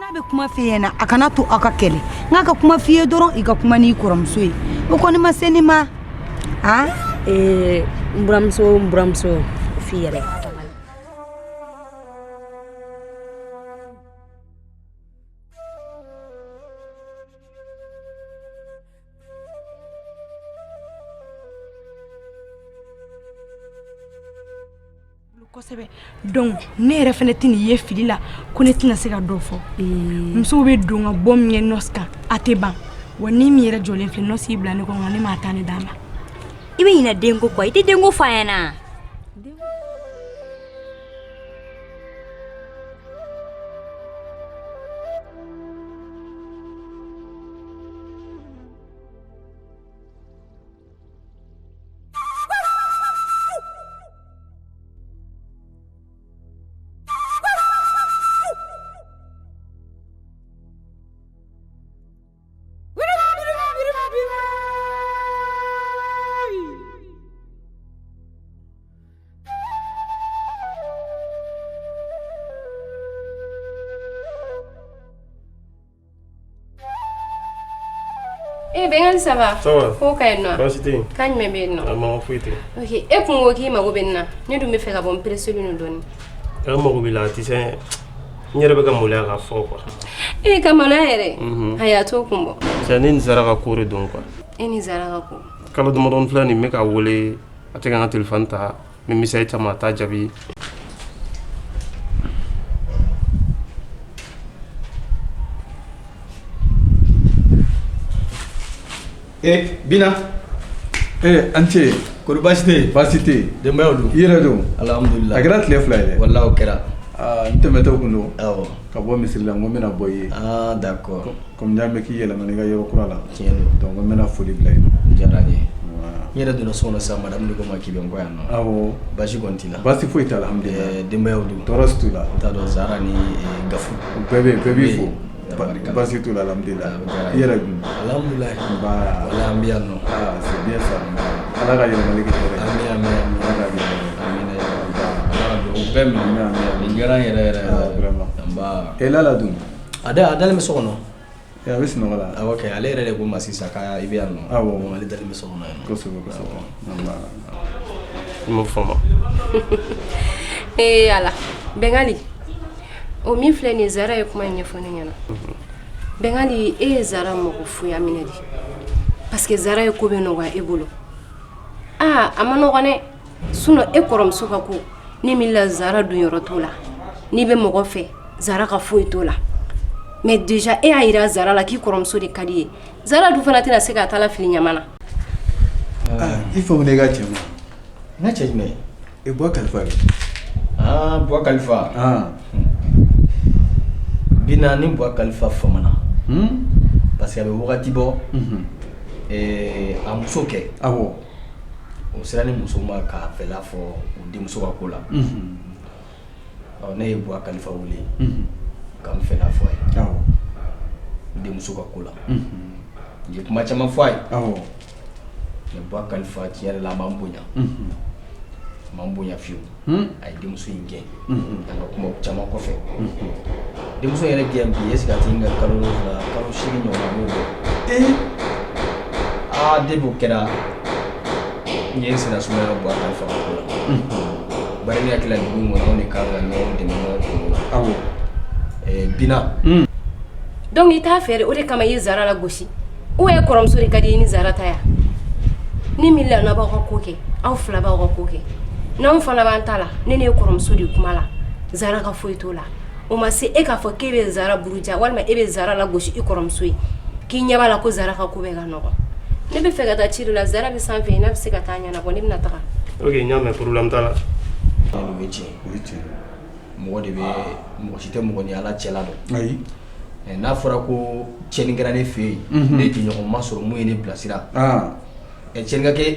N'a bɛ kuma f'i ɲɛna, a kana to aw ka kɛlɛ. N k'a ka kuma f'i ye dɔrɔn, i ka kuma n'i kɔrɔmuso ye. O kɔni ma se nin ma, han. Ee, n buramuso, n buramuso, f'i yɛrɛ. Kosɛbɛ. Donc ne yɛrɛ fana tɛna ye fili la ko ne tɛna se ka dɔ fɔ. Musow bɛ don ka bɔ min kɛ noce kan, a tɛ ban wa. Ni min yɛrɛ jɔlen filɛ, noce y'i bila ne kɔ, nka ne m'a ta ne d'a ma. I bɛ ɲinɛ denko kɔ, i tɛ denko fɔ a ɲɛna. Eh Bengali, ça va? Ça va. Ko ka ɲi nɔ? Baasi tɛ yen. Kan jumɛn bɛ yen nɔ? A ma foyi tɛ yen. Ok, e kun ko k'i mago bɛ nin na. Ne dun bɛ fɛ ka bɔ, n pressé don dɔɔni. An mago b'i la, a tɛ se, n yɛrɛ bɛ ka maloya k'a fɔ quoi. E ka maloya yɛrɛ? Ayi, a t'o kun bɔ. C'est ne ni Zara ka ko de don quoi. E ni Zara ka ko? Kalo damadɔni filɛ nin, n bɛ k'a wele, a tɛ ka n ka téléphone ta, n bɛ message caman, a t'a jaabi. Eh, Bina. Eh, an ce. Kɔri baasi tɛ yen? Baasi tɛ yen. Denbayaw dun? I yɛrɛ dun? Alhamdulillah. A kɛra tile 2 ye dɛ. Walahi o kɛra. Aa, n tɛmɛtɔ kun don. Awɔ. Ka bɔ misiri la, n ko n bɛna bɔ i ye. Ah, d'accord. Comme n y'a mɛn k'i yɛlɛmana i ka yɔrɔ kura la. Tiɲɛ don. Donc n bɛna foli bila i ye. O diyara n ye. N yɛrɛ donna so kɔnɔ sisan, madame de ko n ma k'i bɛ n kɔ yan nɔ. Awɔ. Baasi kɔni t'i la? Baasi foyi t'a la, alhamdulillah. Eh, denbayaw dun? Tɔɔrɔ si t'u la. N t'a dɔn Zara ni eh, Gafu. Bɛɛ bɛ yen, bɛɛ b'i fo. Tabarikala. Baasi t'u la, alhamdulillah. Ah, o diyara n I ye. yɛrɛ dun? Alhamdulillah. Nba. Walahi an bɛ yan nɔ. Ah, c'est bien ça. Ala ka yɛlɛmali kɛ hɛrɛ ye. Ami ami ami. Ala ka yɛlɛmali. Amina ya Rabbi. Ala ka dugawu bɛɛ minɛ. Ami, ami, ami. Nin diyara n yɛrɛ yɛrɛ Ah, yɛrɛ. vraiment. Nba. E Lala dun? A dalen bɛ so kɔnɔ. Eh, a bɛ sunɔgɔ la. Awɔ kɛ, ale yɛrɛ de ko n ma sisan k'a i bɛ yan nɔ. Awɔ. Donc ale dalen bɛ so kɔnɔ yan nɔ. Kosɛbɛ, kosɛbɛ. Nba. I m'o faamu. Ee Ala, Bengali, o min filɛ nin ye, Zara ye kuma in ɲɛfɔ ne ɲɛna. Bengali, e ye Zara mɔgɔ foya minɛ de. Parce que Zara ye ko bɛɛ nɔgɔya e bolo. Aa, a ma nɔgɔn dɛ. Sinon e kɔrɔmuso ka ko, ne min la Zara dun yɔrɔ t'o la. N'i bɛ mɔgɔ fɛ, Zara ka foyi t'o la. Mais déjà e y'a yira Zara la k'i kɔrɔmuso de ka di ye. Zara dun fana tɛna se k'a ta lafili ɲama na. Ah, i famana i ka cɛ ma. N ka cɛ jumɛn? E Buwa Kalifa kɛ. Ah, Buwa Kalifa. Ah. Bina ni Buwa Kalifa famana. Hmm? Parce que a bɛ wagati bɔ. Mhm. Eh, a muso kɛ. Awɔ. O sera ni muso ma k'a fɛla fɔ u denmuso ka ko la. Mhm. Ɔ, ne ye Buwa Kalifa wele. Mhm. Ka n fɛla fɔ a ye. Awɔ. Denmuso ka ko la. Mhm. N ye kuma caman fɔ a ye. Awɔ. Mais Buwa Kalifa, tiɲɛ yɛrɛ la, a m'an bonya. Mhm. A m'an bonya fiyewu. Hmm? A ye denmuso in gɛn. Mhm. An ka kuma caman kɔfɛ. Denmuso yɛrɛ gɛn bi, est ce que a ti ka kalo 7, kalo 8 ɲɔgɔn b'o bɔ. Eh? Aa, depuis o kɛra, n ye n senna sumaya Buwa Kalifa ka ko la. Bari ne hakili la, dugu in kɔnɔ, anw de kan ka ɲɔgɔn dɛmɛ ɲɔgɔn kungo la. Awɔ. Eh, Bina. Hmm. Donc i t'a fɛ de, o de kama i ye Zara lagosi. Ou e kɔrɔmuso de ka di i ni Zara ta ya? Ni min la n'aw b'aw ka ko kɛ, aw fila b'aw ka ko kɛ. N'anw fana b'an ta la, ne n'e kɔrɔmuso de kuma la. Zara ka foyi t'o la. O ma se e k'a fɔ k'e bɛ Zara buruja walima e bɛ Zara lagosi i kɔrɔmuso ye. K'i ɲɛ b'a la ko Zara ka ko bɛɛ ka nɔgɔn. Ne bɛ fɛ ka taa ci de la, Zara bɛ sanfɛ yen, n'a bɛ se ka taa ɲɛnabɔ, ne bɛna taga. Ok, n y'a mɛn, problème t'a la. O ye tiɲɛ. O ye tiɲɛ. Mɔgɔ de bɛ, mɔgɔ si tɛ mɔgɔ ni Ala cɛla dɔn. Ayi. Eh, n'a fɔra ko tiɲɛni kɛra ne fɛ yen, Mhm. ne jɛɲɔgɔn ma sɔrɔ mun ye ne bilasira. Ah. Eh, tiɲɛni ka kɛ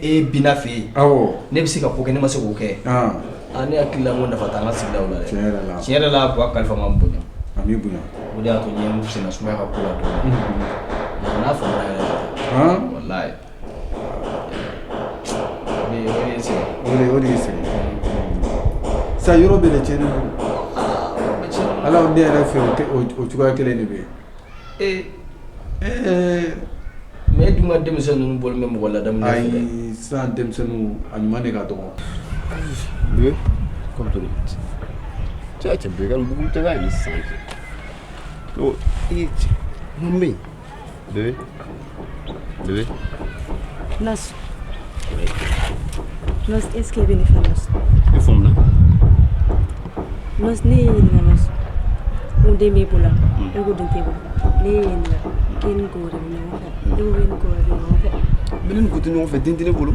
e Bina fɛ yen. Awɔ. Ne bɛ se ka ko kɛ, ne ma se k'o kɛ. Ah. Ah, ne hakili la, n ko nafa t'an ka sigidaw la dɛ. Tiɲɛ yɛrɛ la. Tiɲɛ yɛrɛ la, Buwa Kalifa ma n bonya. A m'i bonya. O de y'a to n ye n senna sumaya ka ko la dɔɔni. Mhm. N'a famana yɛrɛ de. Han? Walayi. O de ye n sɛgɛn. O de y'i sɛgɛn. Sa yɔrɔ bɛɛ de tiɲɛnen don. Ala ne yɛrɛ fɛ o cogoya kelen de bɛ yen. Mais e dun ka denmisɛn ninnu bɔlen bɛ mɔgɔ ladamu fɛ dɛ. Ayi, sisan denmisɛnninw a ɲuman de ka dɔgɔ. Bébé, comme tu dis. Cɛ cɛ bébé ka bugu tɛ ka ni sisan cɛ. O i mun bɛ yen? Bébé. Bébé. Nas. Nas, est-ce que i bɛ ne fɛ Nas? I faamu na? Nas, ne y'i ɲininka Nas. Ko den b'e bolo e ko den t'e bolo. Ne y'i ɲininka k'e ni ko wɛrɛ bɛ ɲɔgɔn fɛ. E ko e ni ko wɛrɛ bɛ ɲɔgɔn fɛ. Mais ne ni ko tɛ ɲɔgɔn fɛ, den tɛ ne bolo.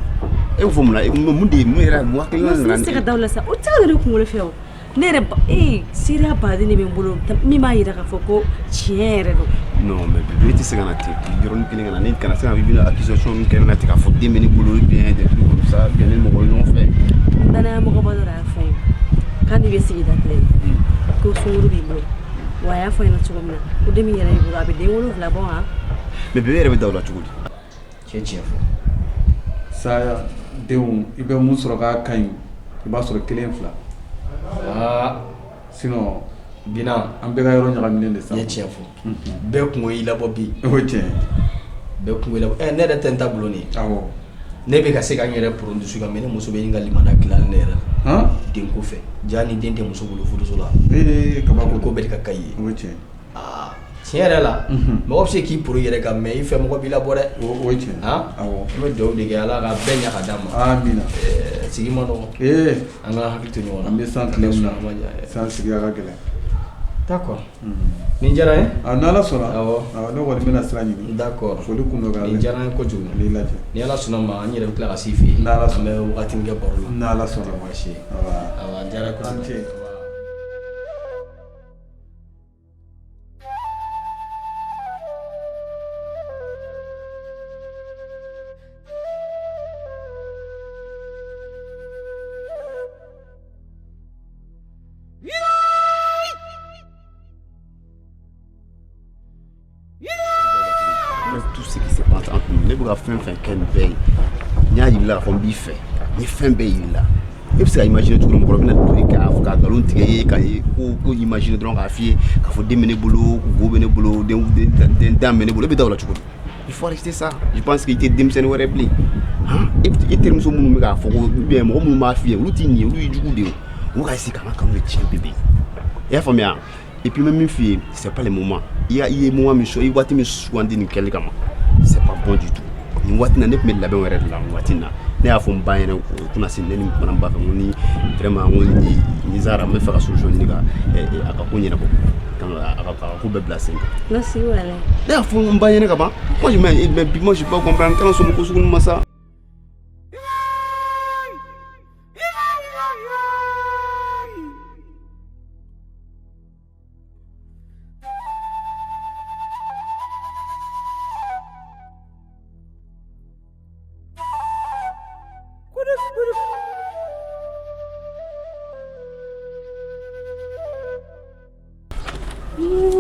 E ko mun na? Mun de ye mun yɛrɛ mun hakilina Nas, nana ne tɛ se ka da o la sa. O tɛ se ka don ne kunkolo fɛ o. Ne yɛrɛ ba ee seereya baden de bɛ n bolo min b'a jira k'a fɔ ko tiɲɛ yɛrɛ don. Non mais bébé, e tɛ se ka na ten yɔrɔnin kelen ka na ne kana se ka i bɛna accusation min kɛ ne na ten k'a fɔ den bɛ ne bolo bien des trucs comme ça bien ne ni mɔgɔ bɛ ɲɔgɔn fɛ. Danaya mɔgɔba dɔ de y'a fɔ n ye k'a n'i bɛ sigida kelen ko sunkuru b'i bolo wa a y'a fɔ n ɲɛna cogo min na ko den min yɛrɛ b'i bolo a bɛ den 7 bɔ han. Mais bébé yɛrɛ bɛ da o la cogo di? Cɛ tiɲɛ fɔ. Saya denw i bɛ mun sɔrɔ k'a ka ɲi i b'a sɔrɔ kelen fila. Aa. Sinon. Bina. An bɛɛ ka yɔrɔ ɲagaminen de sa. I ye tiɲɛ fɔ. Bɛɛ kungo y'i labɔ bi. O ye tiɲɛ ye. Bɛɛ kungo y'i labɔ ɛ ne yɛrɛ tɛ n ta bulon nin ye. Awɔ. Ne bɛ ka se ka n yɛrɛ poron dusu kan mais ne muso bɛ ɲini ka limaniya tila ne yɛrɛ la. Han? Den ko fɛ. Ja ni den tɛ muso bolo furuso la. Ee kabako. Ko bɛɛ de ka ka i ye. O ye tiɲɛ ye. Aa tiɲɛ yɛrɛ la. Mɔgɔ bɛ se k'i poron i yɛrɛ kan mais i fɛ mɔgɔ b'i labɔ dɛ. O ye tiɲɛ ye. Han? Awɔ. An bɛ dugawu de kɛ Ala ka bɛɛ ɲɛ ka d'an ma. Amina. Sigi ma nɔgɔn. Ee. An ka hakili to ɲɔgɔn na. An bɛ san tile min na. San sigiya ka gɛlɛn. D'accord. Nin diyara n ye. A n'Ala sɔnna. Awɔ. Awɔ, ne kɔni bɛna sira ɲini. D'accord. Foli kun dɔ k'a Nin diyara n ye kojugu. N b'i lajɛ. Ni Ala sɔnna ma an yɛrɛ bɛ tila ka s'i fɛ yen. N'Ala sɔnna. An bɛ wagatinin kɛ baro la. N'Ala sɔnna. Baasi ye. Awɔ. Awɔ, a diyara n ye kojugu. An ce. Tout ce qui se passe entre nous, ne bɛ ka fɛn fɛn kɛ nin bɛɛ ye n y'a yir'i la k'a fɔ n b'i fɛ n ye fɛn bɛɛ yir'i la e bɛ se ka imaginer cogo min mɔgɔ bɛna don i k'a fɔ ka nkalon tigɛ i ye ka ko imaginer dɔrɔn k'a f'i ye k'a fɔ den bɛ ne bolo go bɛ ne bolo den dan bɛ ne bolo e bɛ da o la cogo di? Il faut arrêter ça. Je pense que i tɛ denmisɛnnin wɛrɛ bilen han e terimuso minnu bɛ k'a fɔ ko ou bien mɔgɔ minnu b'a f'i ye olu t'i ɲɛ olu y'i jugu de ye o u ka essayer k'an ka kanu de tiɲɛ bébé i y'a faamuya. Et puis même fille, c'est pas le moment. Il y a moment min i waati min sugandi nin kɛli kama. C'est pas bon du tout. Nin waati na ne tun bɛ labɛn wɛrɛ de la nin waati na. Ne y'a fɔ n ba ɲɛna o tɛna se ne ni kumana n ba fɛ n ko ni vraiment n ko ni Zara n bɛ fɛ ka solution ɲini ka a ka ko ɲɛnabɔ a ka ko bɛɛ bila sen kan. Nasi wala. Ne y'a fɔ n ba ɲɛna ka ban. Moi je mais moi je peux pas comprendre kana sɔn ko sugu ninnu ma sa.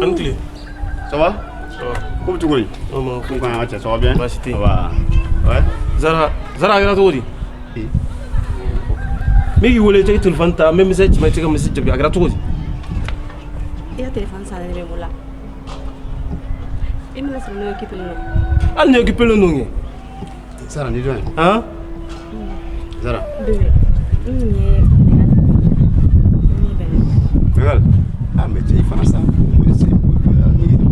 An tile. Ça va? Ça va. Ko bɛ cogo di? Ko kan cɛ, ça va bien? Baasi tɛ yen. Ouais. Zara, Zara a kɛra cogo di? N bɛ k'i wele i tɛ téléphone ta n bɛ message ci ma i tɛ ka message jaabi a kɛra cogo di? I ka téléphone salen de bɛ n bolo. I bɛna sɔrɔ ne occupé don. Hali ni occupé don kɛ. Zara ni jɔn ye? Han? Zara. Bébé, n tun ye Bengal. Ah mais cɛ i fana sa.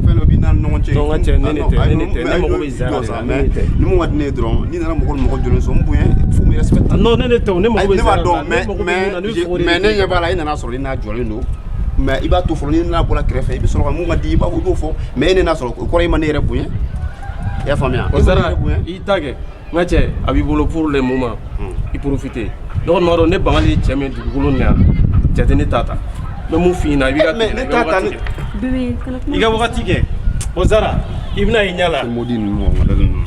Fɛn dɔ b'i n'a ni ɲɔgɔn cɛ. Non, n ka cɛ, ne ne tɛ, ne ne tɛ, ne mago bɛ Zara de la, ne ne tɛ. Ni mun ka di ne ye dɔrɔn, n'i nana mɔgɔ ni mɔgɔ jɔlen sɔrɔ n bonya, faut me respecter. Non, ne ne tɛ o, ne mago bɛ Ne b'a Zara de dɔn la, ne mago bɛ mun na, ne bɛ fɛ o de mais ne kɛ. ɲɛ b'a la e nana sɔrɔ ne n'a jɔlen don. Mais i b'a to fɔlɔ ni n'a bɔra kɛrɛfɛ i bɛ sɔrɔ ka mun ka di i b'a fɔ i b'o fɔ mais e ne n'a sɔrɔ o kɔrɔ e ma ne yɛrɛ bonya. I y'a faamuya? O Zara, i ta kɛ. N ka cɛ, a b'i bolo pour le moment. I profiter. Ne kɔni b'a dɔn ne Bangali ye cɛ min ye dugukolo nin yan, jate ne t'a ta. N bɛ mun f'i ɲɛna i b'i ka Mais ne t'a ta, ne- Bébé, kana kuma. I ka wagati kɛ. O Zara, i bɛna i ɲɛ la. Modi ninnu mɔgɔ modèle ninnu.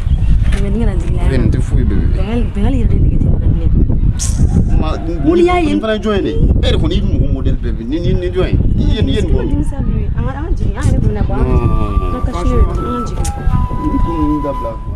Bébé, nin kana digi n na. Bébé nin tɛ foyi bébé. Bengal Bengal yɛrɛ de nege tɛ ne la bilen. Ma Mun y'a ye? Nin fana ye jɔn ye de? E yɛrɛ kɔni i mɔgɔ modèle bɛɛ bi ni jɔn ye? I ye nin bɔ min? Dimi sa bébé, an ka jigin, an yɛrɛ tun bɛna bɔ. An ka kasi an ka jigin. Nin ko ninnu dabila.